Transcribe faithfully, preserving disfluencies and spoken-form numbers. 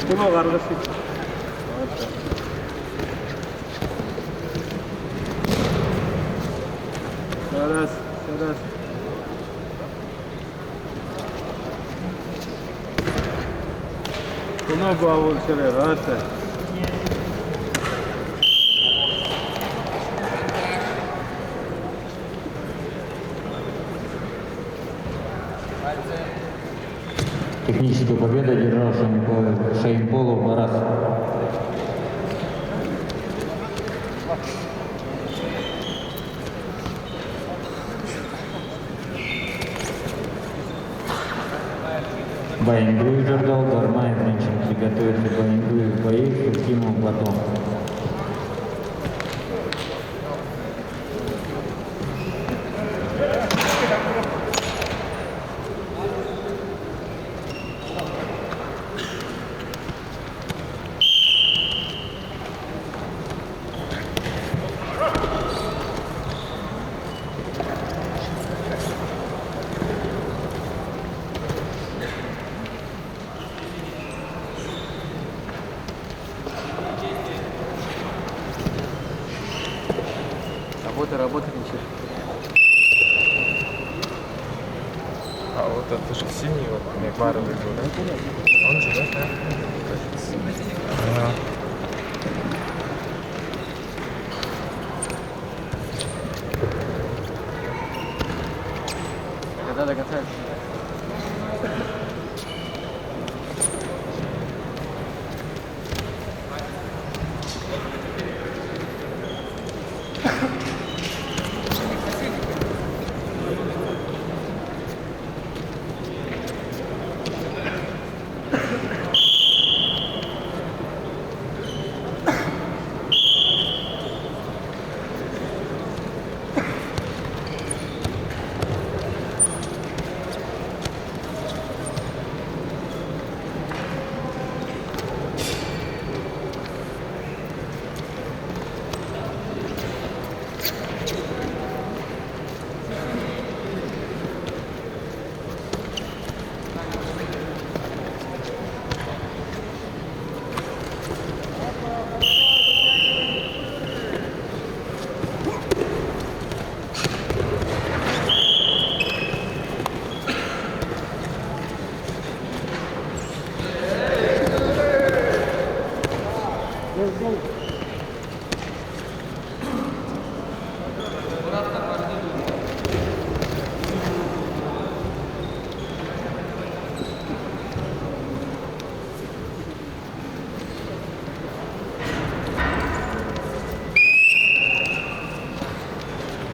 Куно гаргаши. Сараас, сараас. Куно баабал шэрээ, ааша. Техническую победу одержал Шаимпо-, Шаимполов Барас. Баянгуев Жордал, Гармаев Ринчен. Приготовиться Баянгуев Баир, Евтимов Батон. Работа, работа, ничего. А вот это же синий, вот Мегмаров был, да? Он же, да? Ага. Когда докатаешь?